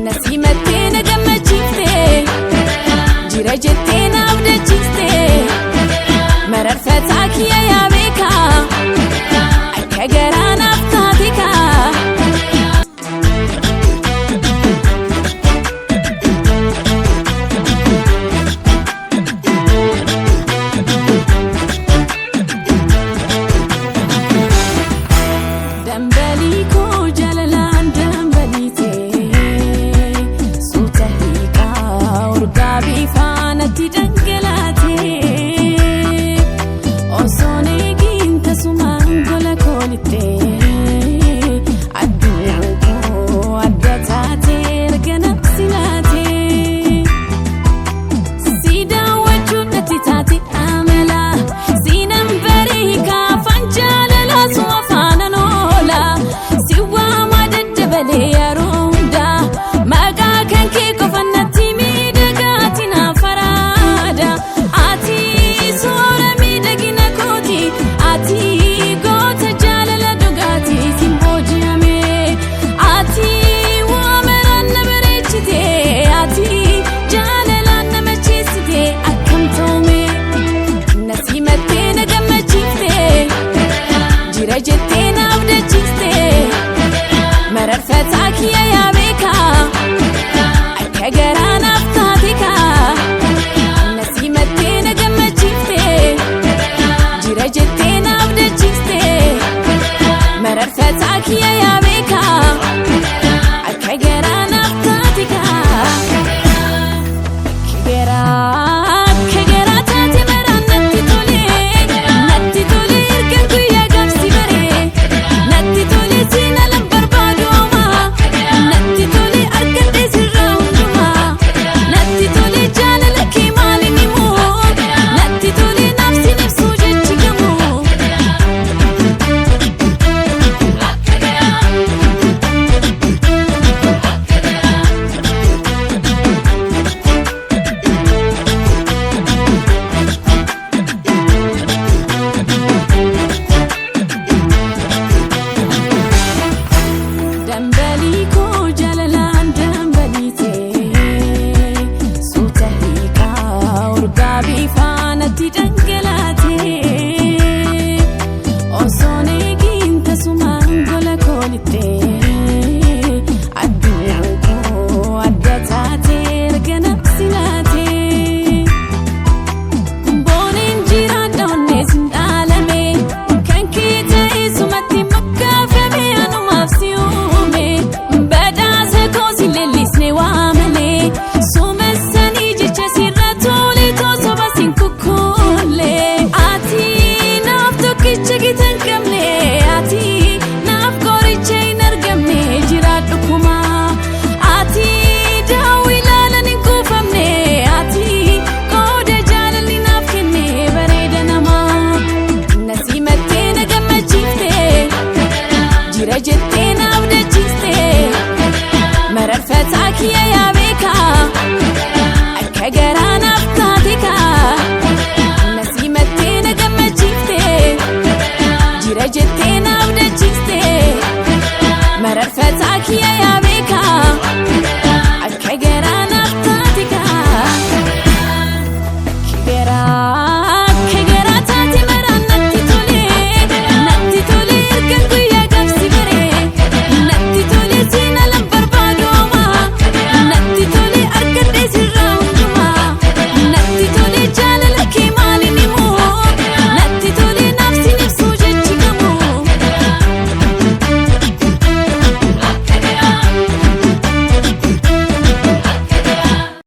Nasiimattee na gammachiiftee jira jettee na abdachiistee mararfataa kiyya yaa beekaa akka garaa naaf taate kaa. Dambalii koo jaalalaan dambaliitee suuta hiikaa urgaa bifaanatti dhangalaatee osoon eegiin tasumaan gola koolittee addunyaan koo adda taatee erga nafsi laatee. Si daawwachuun natti taate amala Siinaan barii kaafan jaalala suma faana oola Si waamaa daddabalee yeroo hundaa maqaa kan kee qofa natti miidhagaati naaf araada Ati suura miidhagina kooti ati goota jaalala dhugaati siin booji'ame ati waamaraan na bareechite ati jaalalaan na macheessite akkam ta'ume nasiimattee na gammachiifte jira jettee na abdachiiste mararfataa kiyya yaa beekaa akka garaa naaf taate kaa nasiimattee na gammachiifte jira jettee na abdachiiste mararfataa kiyya yaa beekaa akka garaa naaf taate kaa. Akka garaa taate maraan natti tolee natti tolee erga guyyaa gaafsi baree natti tolee siinalan barbaadu homaa natti tolee argadhee sirraa hundumaa natti tolee jaalala kee maaliin himoo natti tolee naafsi ibsuu jechi gamoo. Dambalii koo jaalalaan dambaliitee suuta hiikaa urgaa bifaanatti dhangalaatee osoon eegiin tasumaan gola koolittee addunyaan koo adda taatee erga nafsi laatee. Booniin jiraadha onnees hin dhaalame kan kee ta'e sumatti moggaafame anumaaf si uume badhaasa koos hin leellisne waa malee suumessanii jecha sirra tole tosoba sin kukkuule ati naaf tokkicha gita hin qabne ati naaf qoricha hin argamne jiraadhu kumaa ati daawwi ilaalan hin kuufamne ati qooda jaalalli naaf kenne bareeda namaa nasiimattee na gammachiifte jira jettee na abdachiiste mararfataa kiyya yaa